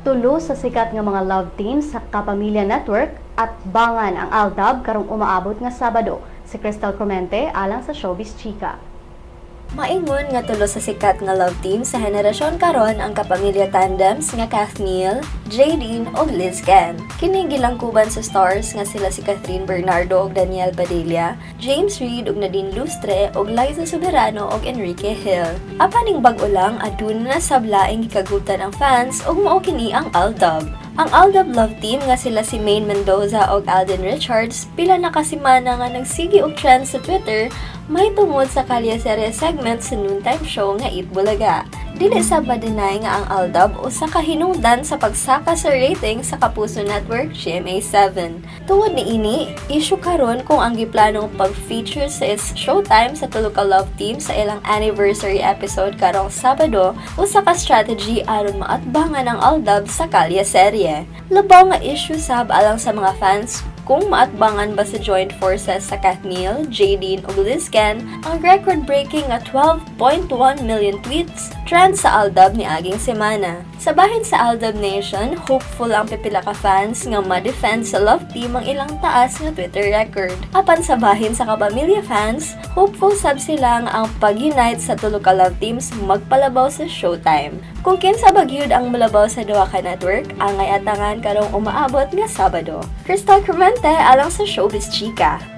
Tulo sa sikat nga mga love team sa Kapamilya Network atbangan ang AlDub karong umaabot nga Sabado. Si Crystal Clemente alang sa Showbiz Chika. Maingon nga tulo sa sikat nga love team sa henerasyon karon ang Kapamilya tandems nga KathNiel, JaDine ug LizQuen. Kini gilangkuban sa stars nga sila si Kathryn Bernardo ug Daniel Padilla, James Reid ug Nadine Lustre ug Liza Soberano ug Enrique Gil. Apan ning bag-o lang, aduna na sab laing gikagutan ang fans ug mao kini ang AlDub. Ang AlDub love team nga sila si Maine Mendoza ug Alden Richards, pila na ka semana nga nagsigi og trend sa Twitter mahitungod sa kalye-serye segment sa noontime show nga Eat Bulaga. Dili sa ma-deny nga ang AlDub usa ka hinungdan sa pagsaka sa rating sa Kapuso Network GMA7. Tungod niini, issue karon kung ang giplanong pag-feature sa It's Showtime sa tulo ka love team sa ilang anniversary episode karong Sabado usa ka strategy aron maatbangan ang AlDub sa kalye serye. Labaw nga issue sab alang sa mga fans kung maatbangan ba sa joint forces sa KathNiel, JaDine ug LizQuen ang record-breaking nga 12.1 million tweets trend sa AlDub niaging semana. Sa bahin sa AlDub Nation, hopeful ang pipila ka fans nga ma-defend sa love team ang ilang taas nga Twitter record. Apan sa bahin sa Kapamilya fans, hopeful sab sila nga ang pag-unite sa tulo ka love teams magpalabaw sa Showtime. Kung kinsa ba gyud ang molabaw sa duha ka network, angay atangan karong umaabot nga Sabado. Crystal Clemente alang sa Showbiz Chika.